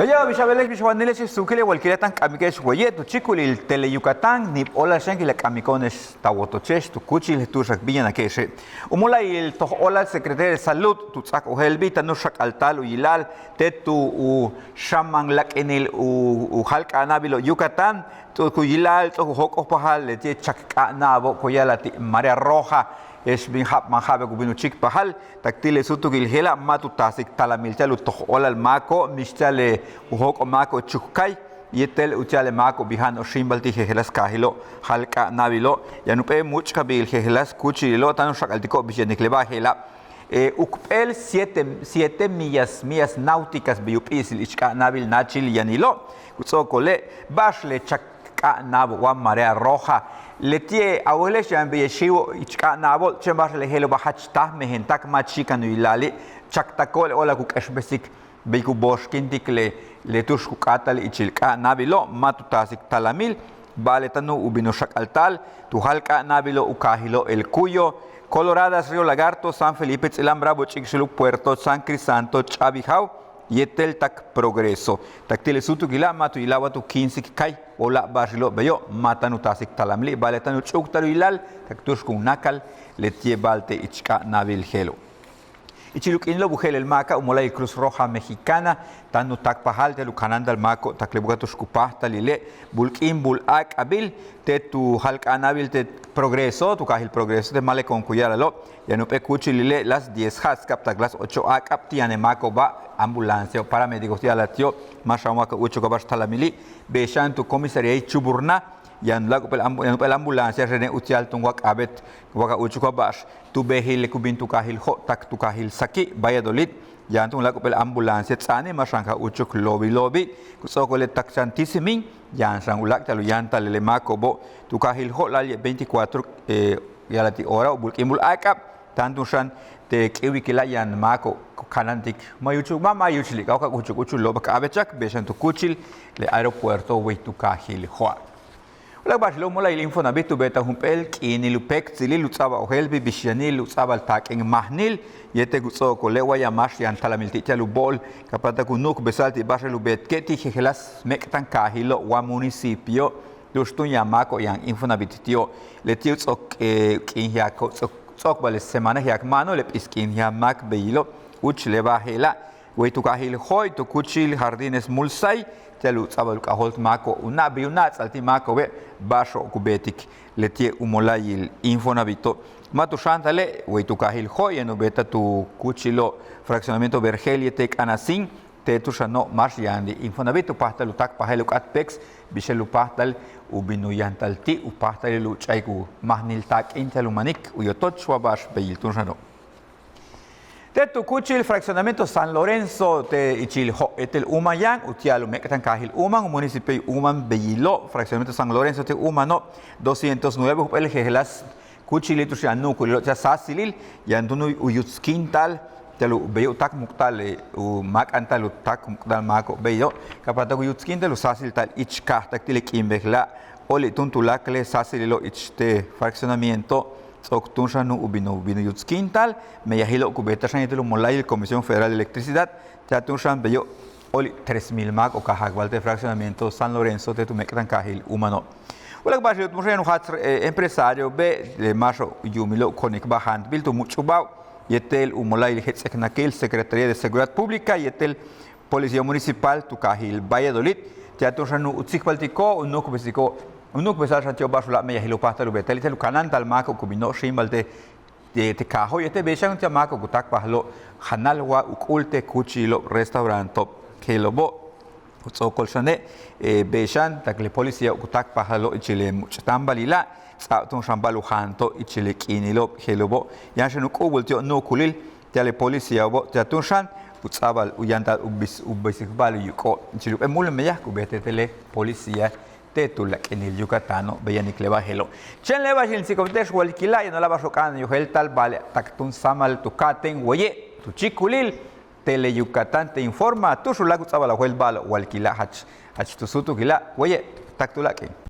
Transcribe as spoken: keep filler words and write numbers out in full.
Beyo', bix a beele'ex, bix wanile'ex, suukile' walkila' táan k k'amike'ex waye' tu chíikulil Tele Yucatán, níib óolal xan k ila k'amiko'one'ex ta wotoche'ex tu kúuchil túuxak bin yanake'exe'. U mola'ayil toj óolal Secretaría de Salud tu ts'áak ojéeltbil táan u xak'alta'al u yila'al te' tu u xaman láak'inil u jáal k'a'ana'abilo' Yucatán, ts'o'ok u yila'al, ts'o'ok u jóok'ojpajal leti'e' chak k'a'ana'abo' ku ya'ala'al ti' marea roja, je'ex bin ja'ab man ja'abe'ik u bin u chíikpajal. Tak ti' le súutukil je'ela' ma' tu taasik talamil ti'al u toj óolal máako'ob, mix ti'al le u jóok'ol máako'ob chuk kay yéetel uti'al le máako'ob bija'ano'ob xíimbal ti' jejeláas kaajilo' jáal k'a'ana'abilo'. Yaan jump'éel múuch'kabil jejeláas kúuchililo' táan u xak'altiko'ob bix yanik le ba'al je'ela'. Ukp'éel siete, siete millas, millas náuticas bey u p'i'isil ich k'a'ana'abil náachil yanilo'. Ku ts'o'okole' ba'ax le chak k'a'ana'abo' wa marea roja. Leti'e' a wojele'ex yaan beyaxi' ich k'a'ana'abo', chéen ba'ax le je'elo' ba'ax jach táaj mejen tak ma' chi'ikan u yila'ali', chak tako'ob le óolal ku k'exbesik bey ku booxkintik le, le tu'ux ku k'áata'al ichil k'a'ana'abilo', ma' tu taasik talamil. Ba'ale' táan u bin u xak'alta'al tu jáal k'a'ana'abilo' u kaajilo' El Cuyo, Coloradas, Río Lagarto, San Felipe, Tz'ilan Bravo, Ch'ikxulub, Puerto San Crisanto, Ch'abijao yéetel tak Progreso. Tak ti' le súutukila' ma' tu yila'al wa tu kíinsik kay, o'ola' ba'axilo' beyo' ma' táan u taasik talamili', ba'ale' táan u ch'u'ukta'al u yila'al tak tu'ux kun náakal leti'e' ba'al te' ich k'a'ana'abil je'elo'. Ichil u k'iinilo'ob u je'elel máaka' u mola'ayil Cruz Roja Mexicana táan u táakpajal ti'al u kanáanta'al máako'ob tak le buka'aj tu'ux ku páajtalile' bul k'iin bul áak'abil te' tu jáal k'a'ana'abil te' Progreso, tu kaajil Progreso te' Malecón ku ya'ala'alo'. Yaan jump'éel kúuchilile' las diez ja'atskab tak las ocho áak'ab ti' yaan le máako'oba', ambulanciao', paramédicos ya'ala'al ti'o', ma' xan wa ka úuchuk wa ba'ax talamili', bey xan tu comisaríail Chuburná, yaan u láak' jump'éel ambu-, yaan jump'éel ambulancia xane' uti'al túun wa k'a'abéet wa ka úuchuk wa ba'ax tu bejil le ku bin tu kaajil Jo' tak tu kaajil Saki', Valladolid, yaan túun u láak' jump'éel ambulancia ts'aani', ma' xan ka úuchuk loobilo'obi'. Ku ts'o'okole' tak xan Tizimín, yaan xan u láak' ti'al u yáanta'al le máako'obo' tu kaajil Jo' láayli' veinticuatro, eh, ya'ala'al ti' hora o bul k'iin bul áak'ab, táan túun xan te' k'iiwikila' yaan máako'ob ku kanáantik ma' yuuchul, ma', ma' yuuchul ka, wa ka úuchuk úuchul loob k'a'abéet chak, bey xan tu kúuchil le aeropuerto wey tu kaajil Jo'a'. Uláak' ba'axilo' u mola'ayil Infonavit tu beetaj jump'éel k'iinil u péektsilil u ts'a'abal ojéeltbil bix yanil u ts'a'abal taak'in majnil, yéetel ku ts'o'okole' wa yaan máax yaan talamil ti' ti'al u bo'ol ka páatak u nu'ukbesa'al ti' ba'ax le u beetike' ti' jejeláas méek'tankaajilo' wa municipio tu'ux túun yaan máako'ob yaan Infonavit ti'o'. Leti'e' u ts'o'ok, eh, k'iin ji'ak, ts'o'ok, ts'o'okbal le semana ji'ak ma'ano', le p'is k'iin ji'ak máak beyilo', úuch le ba'al je'ela'. Wey tu kaajil Jo'i tu kúuchil Jardines Mulsay ti'al u ts'a'abal u k'ajóolt máako'ob u na'abil u na'ats'al ti' máako'obe' ba'axo'ob ku beetik leti'e' u mola'ayil Infonavito'. Ma' tu xáantale', wey tu kaajil Jo'i yaan u beetaj tu kúuchilo' fraccionamiento Vergel yéetel K'anacín, te' tu'ux xano' máax yaan Infonavit u páajtal u táakpajal u k'áat péeks bix je'el u páajtal u bin u yantal ti' u páajtalil u ch'a'ik u majnil taak'in ti'al u manik u yotoch wa ba'ax beyil túun xano'. Te' tu kúuchil fraccionamiento San Lorenzo te' ichil Jo' yéetel Uman yaan uti'al u méek'tankaajil Uman, u municipioil Uman beyilo', fraccionamiento San Lorenzo te' Umano', doscientos nueve jump'éel jejeláas kúuchilil tu'ux yaan nu'ukulilo' ti'al sáasilil yaan túun u yutskinta'al ti'al u beyo' u táakmuk'ta'al, u máak'anta'al u táakmuk'ta'al máako'ob beyo' ka páatak u yutskinta'al u sáasilta'al ich kaaj. Tak ti' le k'iin bejela' óoli' túun tuláakal le sáasililo' ich te' fraccionamiento ts'o'ok túun xan u bin u bin u yutskinta'al, meyajilo'ob ku beeta'al xan yéetel u mola'ayil Comisión Federal de Electricidad, ti'al túun xan beyo' óoli' tres mil máak u ka'a jaakbal te' fraccionamiento San Lorenzo te' tu méek'tankaajil Umano'. Uláak' ba'axilo' tu'ux yaan u jaats, eh, empresariobe' le máaxo'ob yuumilo'ob konikba'al jaantbil tu múuch'ubáajo'ob yéetel u mola'ayil jets'eknakil Secretaría de Seguridad Pública yéetel Policía Municipal tu kaajil Valladolid, ti'al túun xan u tsikbaltiko'ob u nu'ukbesiko'ob, u nu'ukbesa'al xan ti'ob ba'ax u láak' meyajil u páajtal u beeta'al ti'al u kanáanta'al máako'ob ku bino'ob xíimbal te' te' kaajo' yéetel bey xan ti'al máako'ob ku táakpajalo' janal wa u k'ul te' kúuchilo' restauranto'ob je'elo'obo'. Ku ts'o'okol xane', eh, bey xan tak le policiao'ob ku táakpajalo' ichil le múuch'táambalila' ts'a'ab túun xan ba'al u jaanto'ob ichil le k'iinilo'ob je'elo'obo'. Yaan xan u k'u'ubul ti'ob nu'ukulil ti'al le policiao'obo' ti'al túun xan u ts'a'abal u yantal u bis u bisikba'al u yuuk'o'ob ichil jump'éel múul meyaj ku beeta'al te' le policía te' tu láak'inil Yucatano'. Bey yanik le ba'al je'elo'. Chéen le ba'axilo' in tsikbalte'ex walkila' yaan o'olal ba'axo'ob k'a'ana'an u yojéelta'al ba'ale' tak túun sáamal tu ka'atéen waye' tu chíikulil Tele Yucatán te' informa tu'ux uláak' u ts'a'abal a wojéelt ba'alo'ob walkila' jach jach tu súutukila' waye' tak tu láak'in.